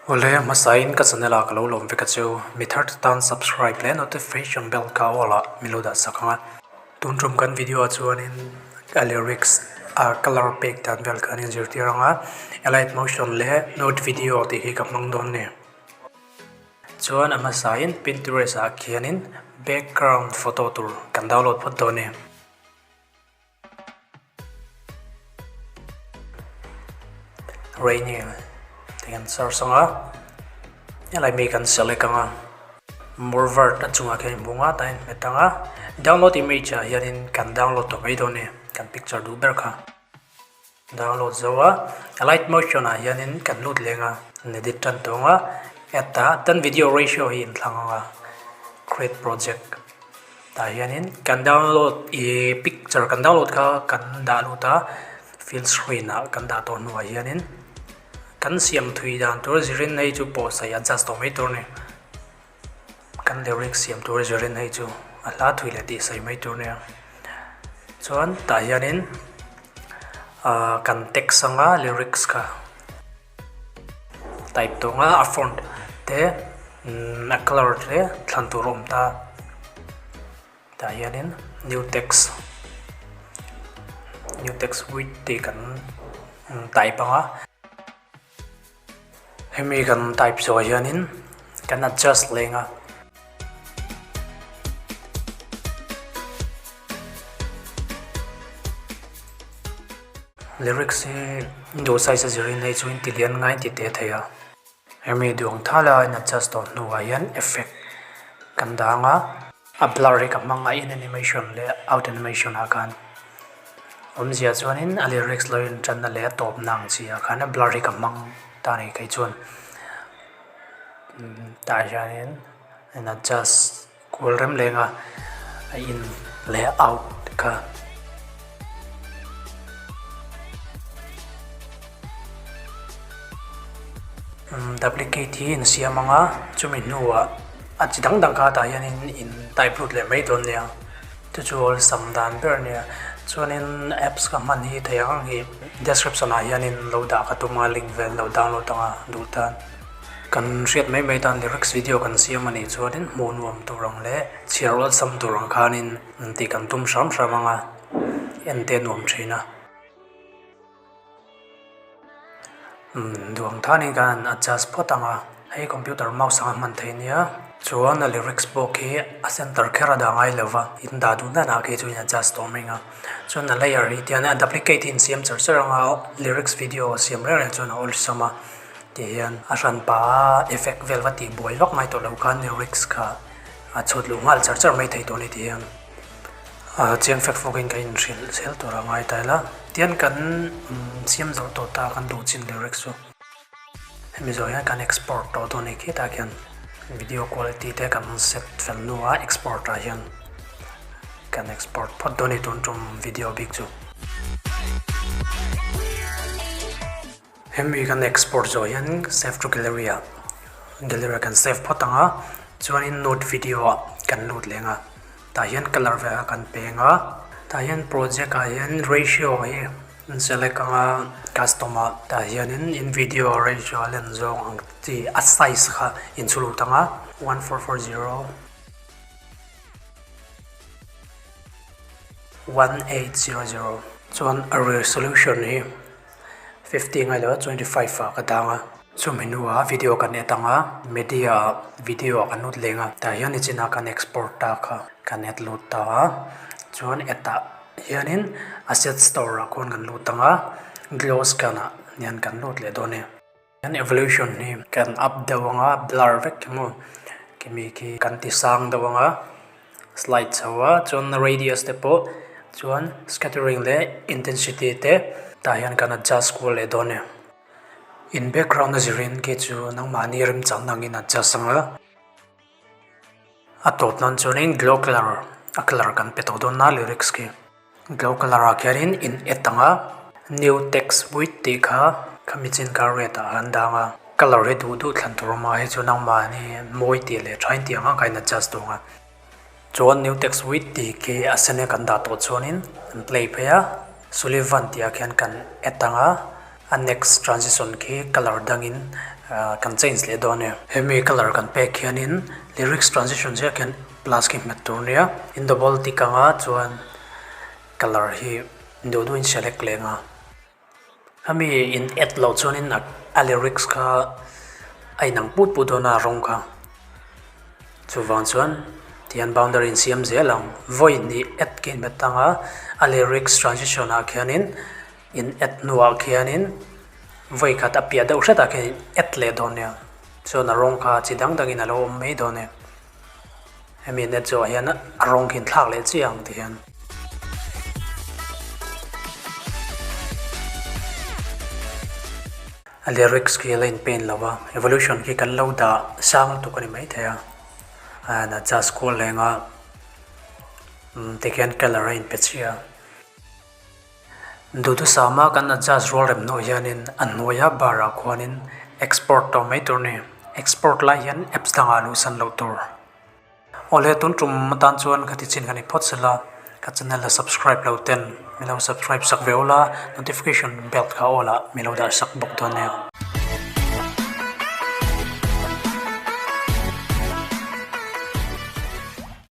Awle, hmasain ka channel ah ka lo lawm vek a chu. Mi thar te tan subscribe leh notification bell kha all ah min lo dah sak ang a. Tun tum kan video ah chuanin a lyrics a colour pek dan vel khan in zirtir ang a. Alight motion leh note video tih hi ka hmang dawn a ni. Chuan a hmasain Pinterest ah khianin background photo tur kan download phawt dawn a ni. Rainy tih kan search ang a helai mi kan select ang a Murvard a chungah khian hmu ang a tah hian hmet ang a download image ah hianin kan download tawh mai dawn a ni kan picture duh ber kha download zo a alight motion ah hianin kan lut leng a an edit tan tawh ang a hetah tan video ratio hi inthlang ang a create project. Tah hianin kan download ih picture kan download kha kan dah lut a fill screen ah kan dah tawh hnuah hianin kan siam thui dan tur zirin hei chu pawhsai adjust tawh mai tur a ni kan lyrics siam tur zirin hei chu a hla thui leh tih sawi mai tur a nia chuan tah hianin ah kan text anga lyrics kha. Type tawh nga a font te a colour te thlan tur a awm ta tah hianin new text new text width tih kan type ang a hemi kan type zawh hianin kan adjust leng a. Lyrics hi duh size a zirin hei chu in ti lian ngai ti teh thei a. Hemi duang thala a in adjust tawh hnuah hian effect kan dang a. A blur hi ka hmang a in animation leh out animation ah khan awmzia chuanin a lyrics lo in tanna leh a tawpna ang chi ah khan a blur hi ka hmang ta a ni kei chuan tah hianin in adjust. Kual rem lenga a in leh out kha. Duplicate hi in siam ang a, chumi hnuah a chi dang dang kha tah hianin in type lut leh mai dawn nia. Chu chu awlsam dan ber a nia. Chuanin apps ka hman hi thei ang ang hi description ah hianin lo dah ka tum a, link vel lo download ang a duh tan. Kan hriat mai mai tan lyrics video kan siam a nih chuanin hmuh nuam tur ang leh chhiar awlsam tur ang khanin tih kan tum hram hram ang a, en te nuam thin a. Umm duang thanin kan adjust phawt ang a, hei computer mouse anga hman theih nia chuan a lyrics pawh khi a center kher a dah ngai lo va, in dah duh dan ah khi chu in adjust tawh mai ang a, chuan a layer hi tian a duplicate hi in siam char char ang a lyrics video siam reng reng chuan a awlsam a. Tih hian a hran pah a effect vel va tih buai vak mai tawh lo khan lyrics kha a chhut luh nghal char char mai thei tawh a ni tih hian a chiang fek fawk in ka inhrilh zel tur a ngai ta ila. Tihian kan siam zo tawh ta kan duh chin lyrics chu hemi zawh hian kan export tawh dawn a ni khi tah khian video quality te kan set fel hnuah export ah hian kan export phawt dawn a ni tun tum video bik chu. Hemi kan export zawh hian save to gallery ah gallery ah kan save phawt ang a chuanin note video ah kan lut leng a tah hian colour vel kha kan peng a tah hian project ah hian ratio hi an select ang a custom ah tah hianin in video ratio a len zawng ang chi a size kha in chhu lut ang a 1440 1800 chuan a resolution hi. 50 ngai lo a 25 ah ka dang a chumi hnuah video kan add ang a media ah video ah kan lut leng a tah hian nichinah kan export ta kha kan add lut ta a chuan add ah hianin asset store ah khawn kan lut ang a glow scan ah hian kan lut leh dawn a ni hian evolution hi kan up deuh ang a blur vek emaw khimi khi kan ti sang deuh ang a. Slide chho a chuan radius te pawh chuan scattering leh intensity te tah hian kan adjust kual leh dawn e. In background a zirin khi chu nangmahni remchang angin adjust ang a. A tawp nan chuanin glow colour a colour kan pe tawh dawn a lyrics khi. Glow colour ah khianin in add ang a new text with tih kha khami chin kha red ah an dang a colour hi duh duh thlan tur a awm a hei chu nangmahni mawi tih leh tha in tih ang ang kha in adjust duh ang a chuan new text with tih khi a sen a kan dah tawh chuanin an play phei a Sullivan tih ah khian kan add ang a. A next transition khi colour dangin kan change leh dawn a ni. Hemi colour kan pek hianin lyrics transition chiah khian plus khi hmet tur nia. In double tick anga chuan colour hi duh duhin select leh anga. Hemi in add loh chuanin a lyrics kha a inang put put dawn a a rawng kha. Chuvang chuan tihian boundary in siam zel ang. Vawi hnih add khi hmet anga a lyrics transition ah khianin in add hnuah khianin vawi khat a piah deuh hretah khian in add leh dawn nia. Chuan a rawng kha chi dang dangin a lo awm mai dawn e. Hemi net zawh ah hian a rawng khi in thlak leh chiah ang tihian. A lyrics khi a la in paint lo a, evolution khi kan lo dah sang lutuk a ni maithei a, and a just kual leng a tikhian colour a inpe chiah a. Duhthusama kan adjust rual rem hnuah hianin a hnuaia bar ah khuanin export tawh mai tur a ni. Export lai hian apps dangah luhsan loh tur. Awle tun tum atan chuan ka ti chin ka ni phawt sela ka channel a subscribe lo ten min lo subscribe sak ve ula notification bell kha all ah min lo dah sak bawk dawn nia.